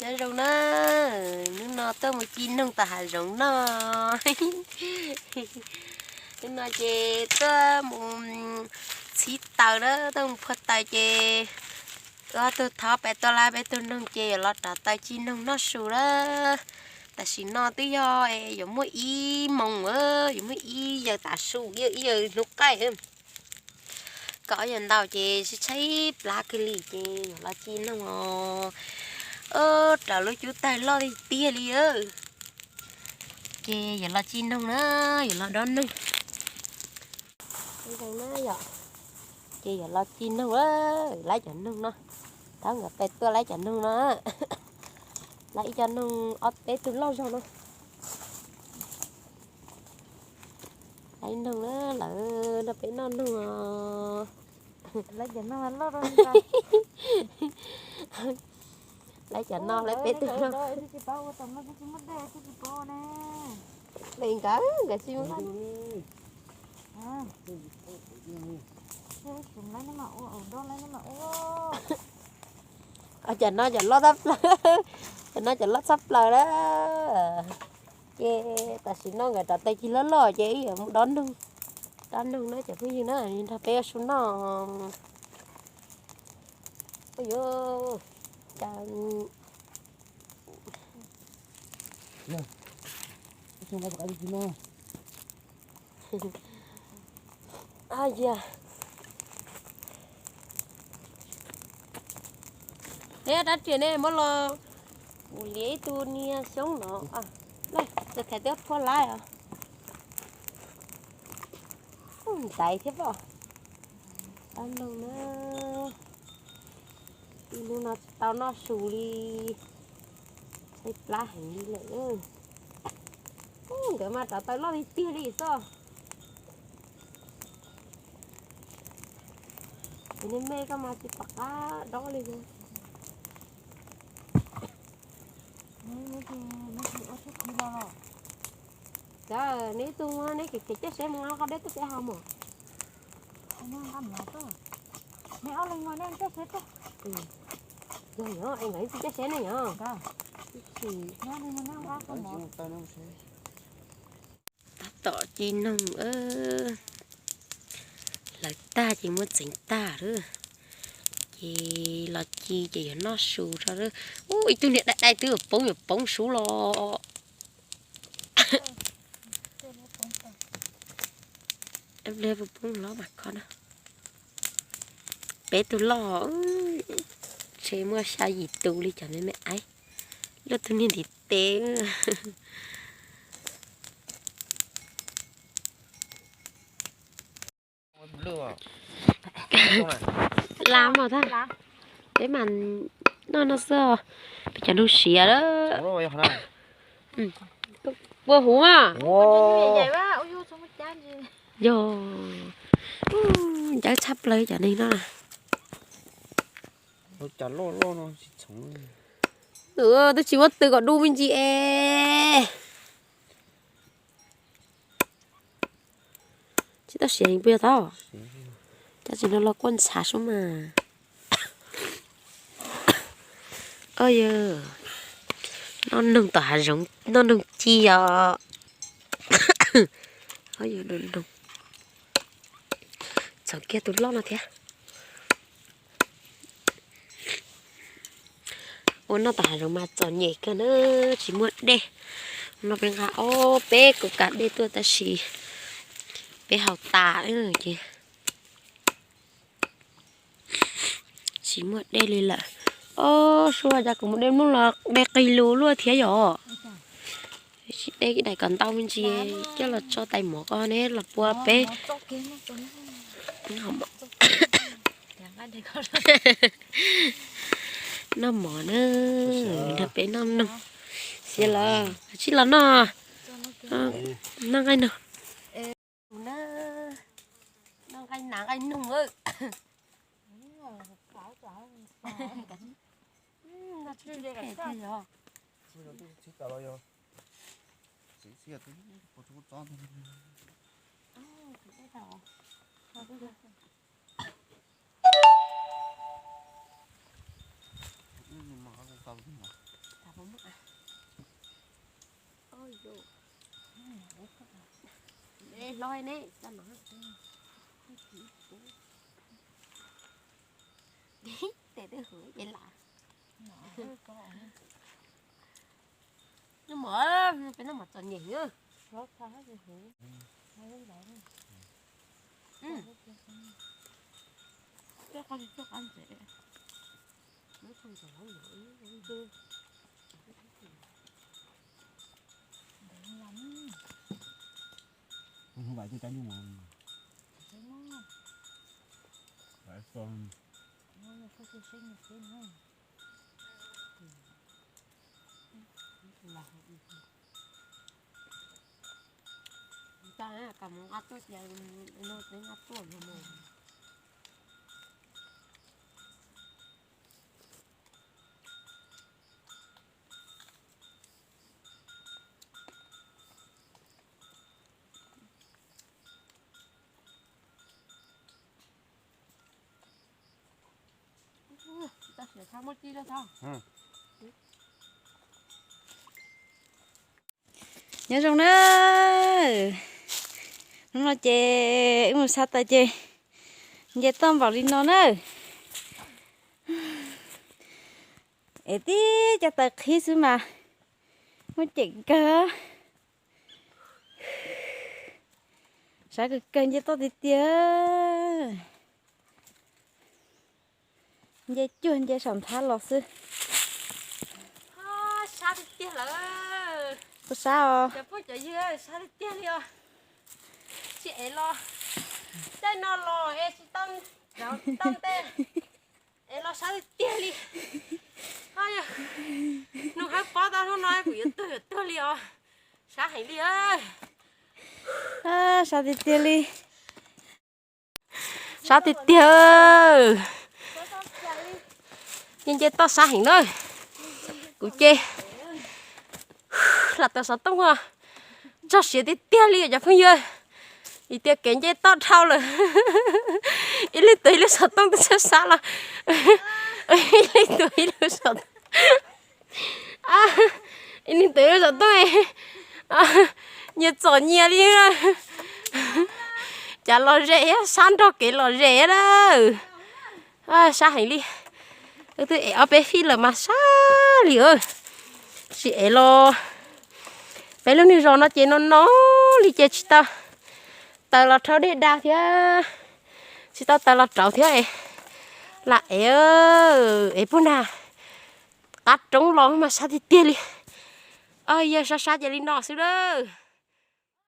Nyob zoo na, hnub no tuaj mus ci noog tom hav zoov no. Hnub no ces tuaj mus txhib taws na, tuaj mus phua taws ces ob tug thov pem tuaj laib peb tug noog ces yuav los rauv taws ci noog noj su na. Tam sim no twb yog yuav muaj ib moos, yuav muaj ib yawm tav su, ib yawm hnub qaij. Kom yawm ntau ces tshaib tshaib plab kawg li ces yuav los ci noog os. Raws lub cub tawg loj tiag tiag li. Ces yuav los ci noog na, yuav los dob noog. Ces yuav los ci noog, laib cov noog no. Thov nkawd pem tuaj laib cov noog no. Laib ib co noog ob peb tug loj zog no. Laib noog na, lawv nrog peb noj noog os. Laib cov no, laib peb tug no. Nkawd, nkawd tsis mus. Cov no cov loj tshaj plaws, cov no cov loj tshaj plaws na. Ces tam sim no nkawd rauv taws ci loj loj ces wb yuav mus dob noog, dob noog na cov phooj ywg na, nrog peb ua su noj. Ua yuav cas Neb rab riam ne muab los, kuv liam ib tug niag xyoob no. Lawm, txawm thaiv twb phua laib os. Ntxaiv thiab pob. Tau noog na. Ib hnub no tsis tau noj su li, tshaib plab heev li lawm. Nkawd mas rauv taws loj tiag tiag li xwb. Ces nej me koj mas tsis pom qab dob li. Cov neb tug neb kev kev caj seb mus nqa qhov dej tuaj peb haus mos. Yog yog, es nkawd tsis caj seb ne yog. Tab tom ci noog, hlawv tag ces muab txeev tag lawm. Ces los ci ces yuav noj su rau lawm. Ub, ib tug niag dai dai twb yuav poob yuav poob sub los. Peb tug loj, ntshe muaj xya yim tus li cov me me aib. Luaj tug niag ntiv tes. Lam mas thaj, peb mas noj no xwb, peb cov noog siav lawm. Pua huv mas. Yog, ncawv tshaj plaws cov neeg no. Twb tsis muab tw kom du me ntsis es. Tsis tau siav puas yog tau? Cov tsis no los kuaj ntshav sub mas. Noj noog tom hav zoov, noj noog ci os. Txhoov kiag tus loj no thiab. Ua noj tom hav zoov mas txom nyem kawg na, tsis muaj dej. No peb nqa ob peb kaus kas dej tuaj tab sis peb haus tas ces tsis muaj dej li lawm. Ob, suav cas kuv mus de nplooj los de qis lus luaj thiab yom. Tsis de daim kom ntau me ntsis coj los tso tais mov ko ne los pua peb. Noj mov na, nrog peb noj noog. Xiav los tsis los noj, noj nqaij noog. Noj nqaij nas nqaij noog. Hlob ne, coj no. Tes twb huv ces lam. Noj mov, peb noj mov txom nyem. Kam mus nqa tuaj ces no, nqa tuaj no. Nyob zoo na, hnub no ces wb mus xa taws ces nce toj npaum li no na. Es tib cov taws qhib xwb mas muaj ceem kawg. Sab kawg kawg, nce toj tiag tiag. Nce cuag nce saum nthab los xwb. Sab tiag tiag lawm. Puas sab os? Cov phooj cov ywg, sab tiag tiag li os. Tsis ev los, tej no los es tsis tau, tsis tau tej, es los sab tiag tiag li. Nug hawb pob tau hnub no kuv yuav tuag yuav tuag li os. Sab heev li. Sab tiag tiag li. Sab tiag tiag. Nce nce toj sab heev na. Kuv ces lam taws xov tooj txog siav tiag tiag li cov phooj ywg. Vim tias kev nce toj dhau lawm. Ib leeg tuav ib lub xov tooj twb sab sab los. Ib leeg tuav ib lub xov tooj. Ib leeg tuav ib lub xov tooj, nyias txom nyias li. Cas los ze, sab nrog kev los ze na. Sab heev li. Wb twb ev ob peb fij lawm mas sab li. Tsis ev los, peb lub niag zos no ces no no li ces tsis tau taws los rhaub dej da thiab, tsis tau taws los rauv thiab es lam ev, ev puag nag qab roob los mas sab tiag tiag li. Yog sab sab ces li no xwb lawm.